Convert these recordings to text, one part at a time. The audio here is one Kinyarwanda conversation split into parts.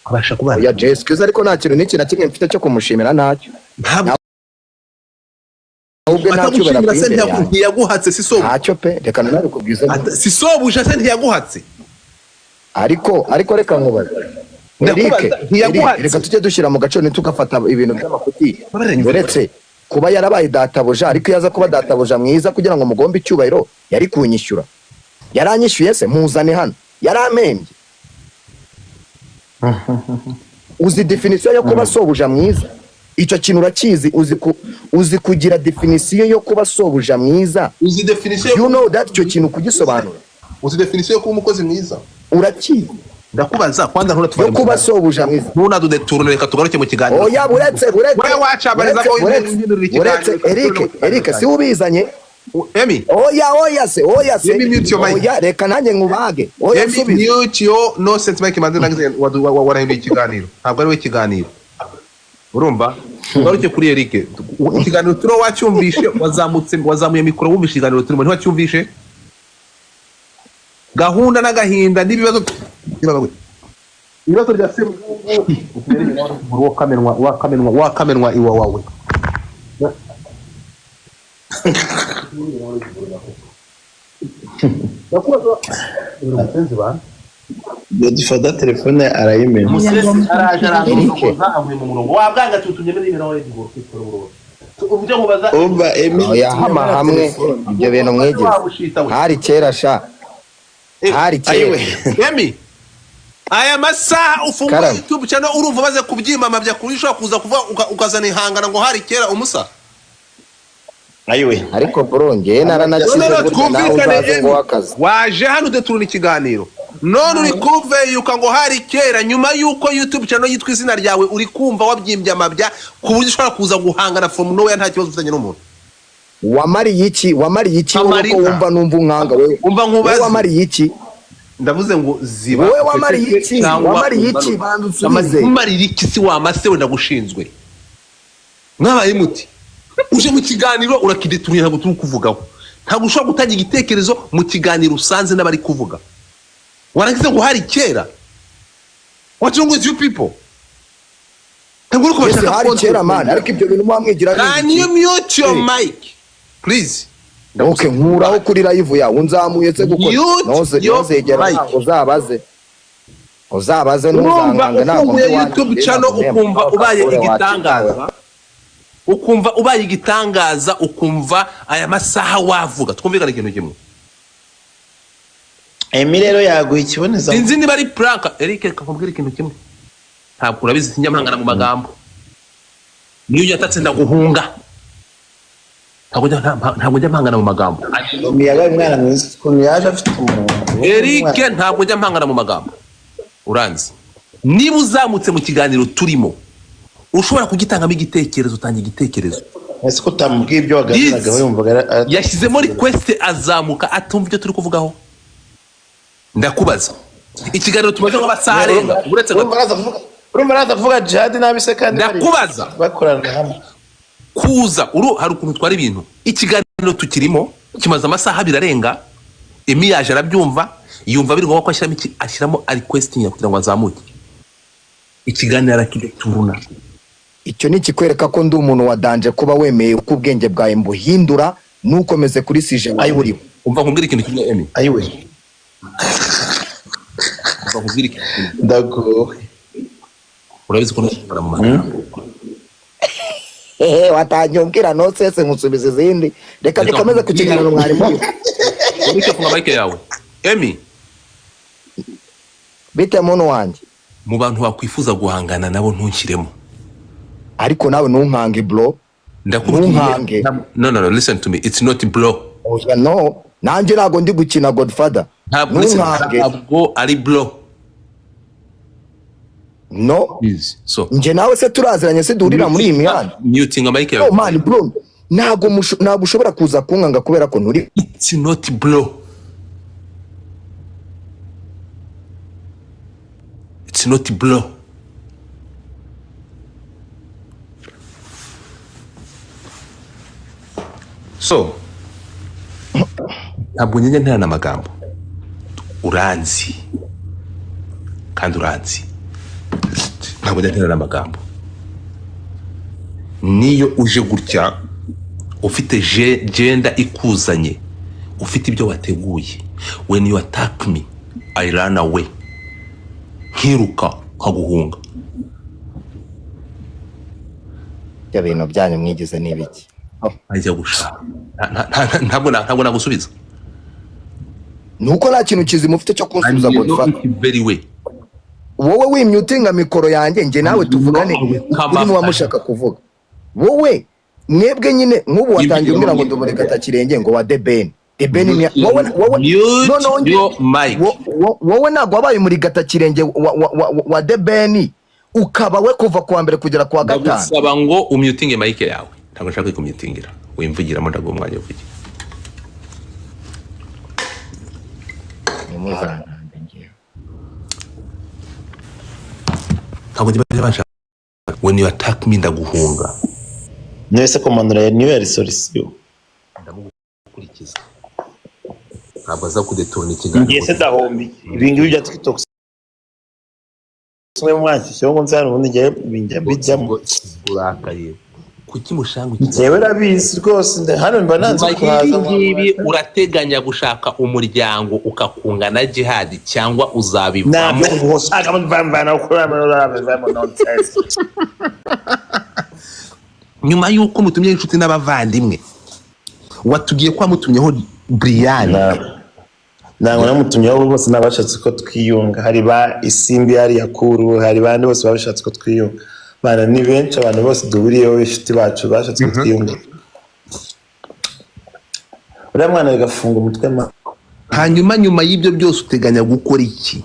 Ukabasha kubana. Oya, Jessica, ariko nta kintu n'iki na kimwe mfite cyo kumushimira, ntacyo. Ntabwo Ahubwo nta cyubahiro atagushimira akwiye se imbere yanjye. Ntiyaguhatse, si sobuja? Ntacyo pe, reka nanabikubwize. Si sobuja se, ntiyaguhatse? Ariko reka nkubaze, Ndakubaza, Eric. ntiyaguhatse? Eric, reka tujye dushyira mu gaciro, ntitugafata ibintu by'amafuti. Babaranye. Uretse kuba yarabaye databuja, ariko iyo aza kuba databuja mwiza kugira ngo mugombe icyubahiro, yari kunyishyura. Yaranyishyuye se? Muzane hano. Yarampembye? Uzi définition yo kuba sobuja mwiza? Icyo kintu urakizi? Uzi kugira définition yo kuba sobuja mwiza? Uzi définition You know that icyo kintu kugisobanura? Uzi définition yo kuba umukozi mwiza? Urakizi? Ndakubaza kwanza, Yo nturatware. kuba sobuja mwiza. Ntunadudetourne, reka tugaruke mu kiganiro. Oya, buretse, buretse. Wowe wacabariza Buretse, ko buretse, uhindura ikiganiro, buretse, Eric, Eric, si ubizanye. Emi. Oya, oya se, oya se. Emi, mute your mic. Oya, reka nanjye nkubage. Oya. Emi, Nsubize. mute your nonsense mic. Manze nangize warahinduye ikiganiro, ntabwo ari we ikiganiro. Urumva, tugaruke kuri Eric. Ikiganiro turiho wacyumvishe? Wazamutse, wazamuye mikoro, wumvishe ikiganiro turimo? Ntiwacyumvishe? Gahunda n'agahinda n'ibibazo, ibibazo bya Semuhungu, wakamenwa, wakamenwa, wakamenwa iwa wawe. Godfather telefone arayimena. Umusesi araje arandogoza, avuye mu murongo wabwanga, tutumye muri nimero we ngo kwitwara uburobo ubyo nkubaza. Umva Emi. Oya, hama hamwe ibyo bintu mwigeze. Wabushita we. Hari kera sha, hari kera. Ayiwe. Emi, aya masaha ufungura Karame. YouTube channel, urumva baze kubyimama bya kuri ushobora kuza kuvuga ukazana ihangana ngo hari kera umusa. Ayiwe. Ariko bro, njyewe naranakize. No, no, Burya nawe twumvikane. uzaze Emi. ngo akazi. Waje hano udeturuna ikiganiro, none uri kumveyuka ngo hari kera, nyuma y'uko YouTube channel yitwa izina ryawe, uri kumva wabyimbye amabya ku buryo ushobora kuza guhangana from nowhere, nta kibazo ufitanye n'umuntu. Wamariye iki? Wamariye iki wowe ko Amarira. wumva numva unkanga wewe? Umva nkubaze. Wowe wamariye iki? Ndavuze ngo ziba. Wowe wamariye iki? Cyangwa Wamariye iki? umanuke. Banza usubize. Umarira iki si wamase we? Ndagushinzwe. Mwabaye muti uje mu kiganiro urakideturiye, ntabwo turi kuvugaho. Ntabwo ushobora gutanga igitekerezo mu kiganiro usanze n'abari kuvuga, warangiza ngo hari kera. What's wrong with you people? Ntabwo uri Ese kubashaka. hari kera man, ariko ibyo bintu muba mwigira ni Can ibiki? you mute your Hey. mic, please? Okay, nkuraho kuri live yawe, unzamuye se gukora? Mute Ntuze your ntuzegera mic. ntabwo uzabaze, uzabaze. Urumva Ntuzankange, ntabwo ufunguye ndi iwanjye. YouTube channel, ukumva ubaye igitangaza, ukumva ubaye igitangaza, ukumva aya masaha wavuga. Twumvikane ikintu kimwe. Emi rero yaguha ikiboneza. Sinzi niba ari prank. Eric, reka nkubwire ikintu kimwe. Ntabwo urabizi, sinjya mpangana mu magambo. Niyo uyatatse ndaguhunga. Ntabwo njya mpangana mu magambo. Emi yabaye umwana mwiza, ukuntu yaje afite umurongo. Eric, ntabwo njya mpangana mu magambo, uranzi. Niba uzamutse mu kiganiro turimo, ushobora kugitangamo igitekerezo, utanga igitekerezo. Ese ko utamubwiye ibyo waganiraga? Yes. Yumvaga Yashyizemo request, azamuka atumva ibyo turi kuvugaho. Ndakubaza, ikiganiro tumaze nk'amasaha arenga, uretse Urumva araza urumva araza kuvuga jihad nabi se kandi Ndakubaza. bakorana hamwe? Kuza uru hari ukuntu utwara ibintu. Ikiganiro tukirimo kimaze amasaha 2 arenga. Emi yaje arabyumva, yumva biri ngombwa ko ashyiramo iki, ashyiramo request kugira ngo azamuke. Ikiganiro arakideturuna. Icyo ni ikikwereka ko ndi umuntu wa danger, kuba wemeye uko ubwenge bwawe mbuhindura, ntukomeze kuri sujet wari uriho. Umva nkubwire ikintu kimwe, Emi. Ayiwe. Umva nkubwire ikintu kimwe. Ndagowe. Urabizi ko ntakora mu magambo. Hehe, watangiye umbwira nonsense, nkusubiza izindi. Reka dukomeze ku kiganiro mwari muri. Eric, funga mic yawe. Emi. Bite muntu wanjye? Mu bantu wakwifuza guhangana nabo, ntunshyiremo. Ariko nawe ntunkange bro. Ndakubwiye. Ntunkange. No, no, no, listen to me, it's not bro. Oya, no, nanjye ntabwo ndi gukina, Godfather. Ntabwo, listen, Ntunkange. ntabwo ari bro. No. Please, so Njye nawe se turaziranye se duhurira muri iyi mihanda? Mutinga mic yawe. No man, bro, ntabwo ushobora kuza kunkanga kubera ko nturi It's not bro, it's not bro. So ntabwo njya nterana amagambo. Uranzi kandi uranzi. Ntabwo njya nterana amagambo. Niyo uje gutya ufite genda ikuzanye, ufite ibyo wateguye, when you attack me, I run away, nkiruka nkaguhunga. Ibyo bintu byanyu mwigize ni ibiki? Oh. Ajya gushaka. Ntabwo nagusubiza. Ni uko nta kintu kizima ufite cyo kunsubiza. And you know Godfather, it very well. Wowe wimyutinga mikoro yanjye, njye nawe tuvugane. No, I will come Uri after. n'uwamushaka kuvuga wowe, mwebwe nyine nk'ubu watangiye umbwira ngo ndumureka atakirenge ngo wa The Ben, The Ben ni wowe, wowe Mute noneho your mic. Wowe ntabwo wabaye umurigatakirenge wa The Ben, ukaba we kuva kuwa mbere kugera kuwa gatanu. Ndagusaba ngo umyutinge mic yawe. Ntabwo nshaka kumyutingira, wimvugiramo. Ndaguha umwanya uvuge. Ntimuzantambe njyewe. Ntabwo njye bajya banshaka. When you attack me, ndaguhunga. Niwe se kumanura niyo yari solution? Ndamukurikiza, ntabwo aza kudeturna ikiganiro. Ngiye se ndahomba iki? Ibi ngibi bya TikTok mwe mwanshyishyeho ngo nzane, ubundi njyewe bijya bijyamo. Urakaye kuki mushanga? Njyewe rabizi rwose, hano mba nanze Nyuma kuhaza. y'ibi ngibi, urateganya gushaka umuryango ukakunga na Jihadi cyangwa uzabivamo? Ntabwo ushaka mvamvana kuri nonsense. Nyuma y'uko mutumye inshuti n'abavandimwe, watubwiye ko wamutumyeho Brian. Ntabwo namutumyeho, bose n'abashatse ko twiyunga. Hari ba Isimbi, hari Yakuru, hari bandi bose babishatse ko twiyunga. Bana ni benshi, abantu bose duhuriyeho, inshuti bacu bashatse ko twiyunga. Uriya mwana bigafunga umutwe ma. Hanyuma nyuma y'ibyo byose uteganya gukora iki?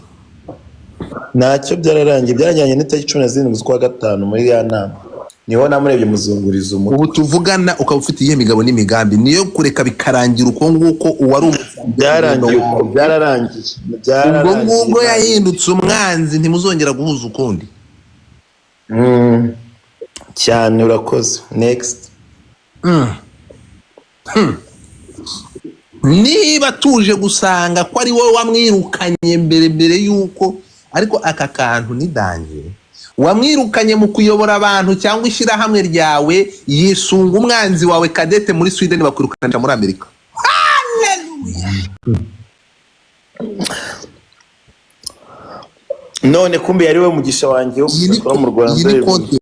Ntacyo, byararangiye. Byarajyanye n'itariki 17 z'ukwa gatanu muri ya nama, niho namurebye muzunguriza umutwe. Ubu tuvugana ukaba ufite iyihe migabo n'imigambi? Niyo kureka bikarangira uko nguko uwari Byarangiye uko, byararangiye. Ubwo Byararangiye. ngubwo yahindutse umwanzi, ntimuzongera guhuza ukundi? Cyane, urakoze, next. Niba tuje gusanga ko ari wowe wamwirukanye mbere mbere y'uko, ariko aka kantu ni danger, wamwirukanye mu kuyobora abantu cyangwa ishyirahamwe ryawe, yisunga umwanzi wawe Kadete muri Sweden, bakwirukanisha muri Amerika. Hallelujah! None kumbe yari we mugisha wanjye wo Iyi ni kuba mu Rwanda. iyi ni konti.